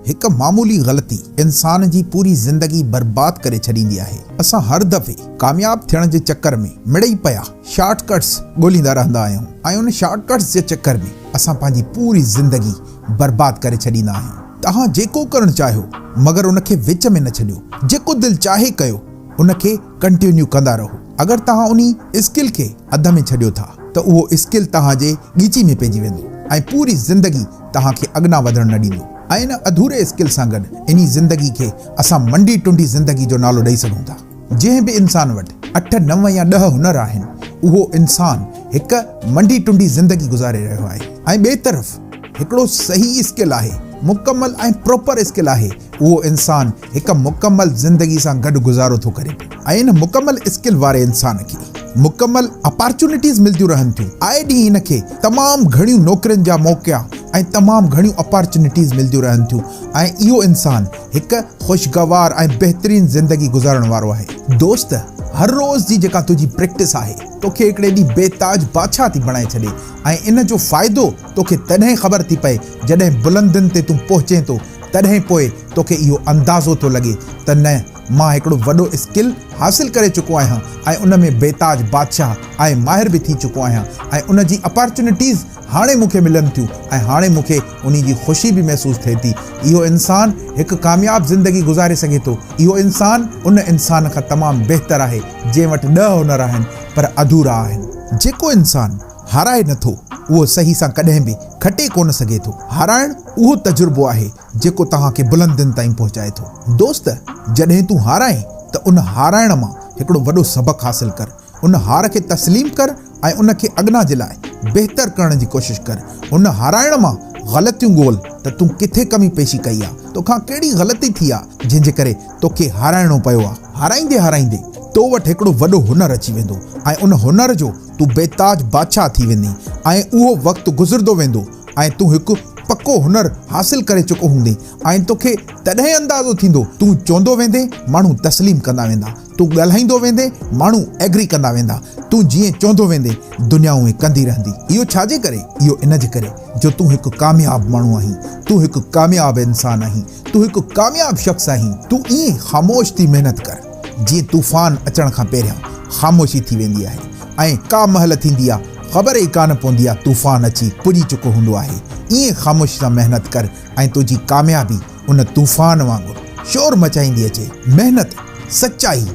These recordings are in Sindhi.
هڪ معمولي غلطي انسان جي پوري زندگي برباد ڪري ڇڏيندي آهي. اسان هر دفعي ڪامياب ٿيڻ جي چڪر ۾ مڙئي پيا شارٽ ڪٽس ڳوليندا رهندا آهيون ۽ ان شارٽ ڪٽس جي چڪر ۾ اسان پنهنجي پوري زندگي برباد ڪري ڇڏيندا آهيون. توهان جيڪو ڪرڻ چاهيو مگر ان کي وچ ۾ نه ڇڏيو، جيڪو دل چاهي ڪيو ان کي ڪنٽينيو ڪندا رهو. اگر توهان انهي اسڪل کي اڌ ۾ ڇڏيو ٿا ته اهو اسڪل توهان جي ڳيچي ۾ پئجي ويندو ۽ پوري زندگي توهان کي اڳنا وڌڻ نه ڏيندو ۽ ان اڌوري اسڪل سان گڏ انهي زندگي کي اسان منڊي ٽنڊي زندگي جو نالو ڏئي سگهون ٿا. جنهن به انسان وٽ اٺ، نو يا ڏهه هنر آهن اهو انسان هڪ منڊي ٽنڊي زندگي گذاري رهيو آهي ۽ ٻئي طرف هڪڙو صحيح اسڪل آهي، مڪمل ۽ پراپر اسڪل آهي اهو انسان هڪ مڪمل زندگي سان گڏ گذارو ٿو ڪري پيو ۽ ان مڪمل اسڪل واري انسان کي مڪمل اپارچونيٽيز ملديون رهن ٿيون. آئي ڏينهن هن کي تمام گهڻيون نوڪرين جا موقعا ۽ تمام گهڻيون اپارچونيٽيز ملديون رهن ٿيون ۽ اهو انسان هڪ خوشگوار ۽ بهترين زندگي گذارڻ وارو آهي. دوست هر روز جي جيڪا تنهنجي پريڪٽس آهي توکي هڪڙي ڏينهن بي تاج بادشاهه ٿي بڻائي ڇڏي ۽ ان جو فائدو توکي تڏهن خبر ٿي پئي جڏهن بلندين تي تون پهچين ٿو تڏهن پوء توکي اهو اندازو ٿو لڳي ته نه مان هڪڙو وڏو اسڪل حاصل ڪري چڪو آهيان ۽ ان ۾ بيتاج بادشاهه ۽ ماهر به ٿي چڪو آهيان ۽ ان جي اپارچونيٽيز هاڻي مون کي ملن ٿيون ۽ هاڻي مون کي انهي جي خوشي به محسوس ٿئي ٿي. اهو انسان هڪ ڪامياب زندگي گذاري سگهي ٿو. اهو انسان ان انسان کان تمام بهتر آهي جنهن وٽ ڏهه هنر آهن پر اڌورا آهن. جيڪو انسان هارائي نه ٿو، اهو صحيح سان ڪڏهن به کٽي ڪونه سگهي ٿو. هارائڻ اهو تجربو آهي، جيڪو توهان کي بلندين تائين پهچائي ٿو. دوست، جڏهن تون هارائين ته ان هارائڻ مان هڪڙو وڏو سبق حاصل ڪر. ان هار کي تسليم ڪر ۽ ان کي اڳنا جي لاء بهتر ڪرڻ جي ڪوشش ڪر. ان هارائڻ مان غلطيون ڳول ته تون ڪٿي ڪمي پيشي ڪئي آ، توکان ڪهڙي غلطي ٿي آ، جنهن جي ڪري توکي هارائڻو پيو آ. هارائيندي هارائيندي تو وٽ هڪڙو وڏو هنر اچي ويندو ۽ ان هنر جو تون بيتاج بادشاهه ٿي ويندين ۽ اهو وقت گذرندو ويندو ۽ تون هڪ پڪو هنر حاصل ڪري چڪو هوندين ۽ توکي تڏهن اندازو ٿيندو، تون چوندو ويندين، ماڻهو تسليم ڪندا ويندا، تون ڳالهائيندو ويندين، ماڻهو ايگري ڪندا ويندا، تون جيئن چوندو ويندين، دنيا اونئين ڪندي رهندي. اهو ڇا جي ڪري؟ اهو ان جي ڪري جو تون هڪ ڪامياب ماڻهو آهين، تون هڪ ڪامياب انسان آهين، تون هڪ ڪامياب شخص آهين. تون ائين خاموش ٿي محنت ڪر. جيئن طوفان اچڻ کان پهريان خاموشي ٿي ويندي آهي ۽ ڪا مهل ٿيندي آ خبر ئي ڪانه پوندي آ طوفان اچي پڄي چڪو هوندو آهي ائين خاموشي سان محنت ڪر ۽ تنهنجي ڪاميابي ان طوفان وانگر شور مچائيندي اچي. محنت، سچائي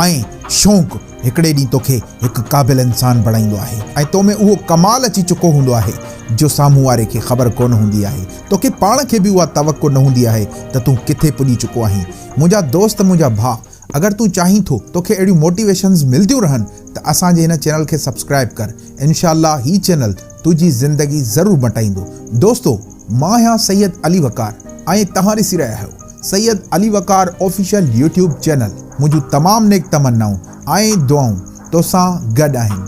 ۽ شوق هڪڙي ڏينهن توکي هڪ قابل انسان بڻائيندو آهي ۽ تو ۾ اهو ڪمال اچي چڪو هوندو آهي جو سامهون واري کي خبر ڪونه هوندي آهي توکي پاڻ کي به اها توقع نه هوندي آهي ته تون ڪٿي پڄي چڪو آهين. منهنجا دوست منهنجا ڀاء اگر تون چاهين ٿو توکي اهڙيون موٽيويشنز ملديون رهن ته اسان جي هن چينل کي سبسڪرائب ڪر انشاء الله هي چينل تنهنجي زندگي ضرور مٽائيندو دوستو مان آهيان سيد علي وقار ۽ توهان ڏسي رهيا آهيو Syed Ali Waqar official YouTube channel منهنجون تمام نيڪ تمنائون ۽ دعائون توسان گڏ آهن.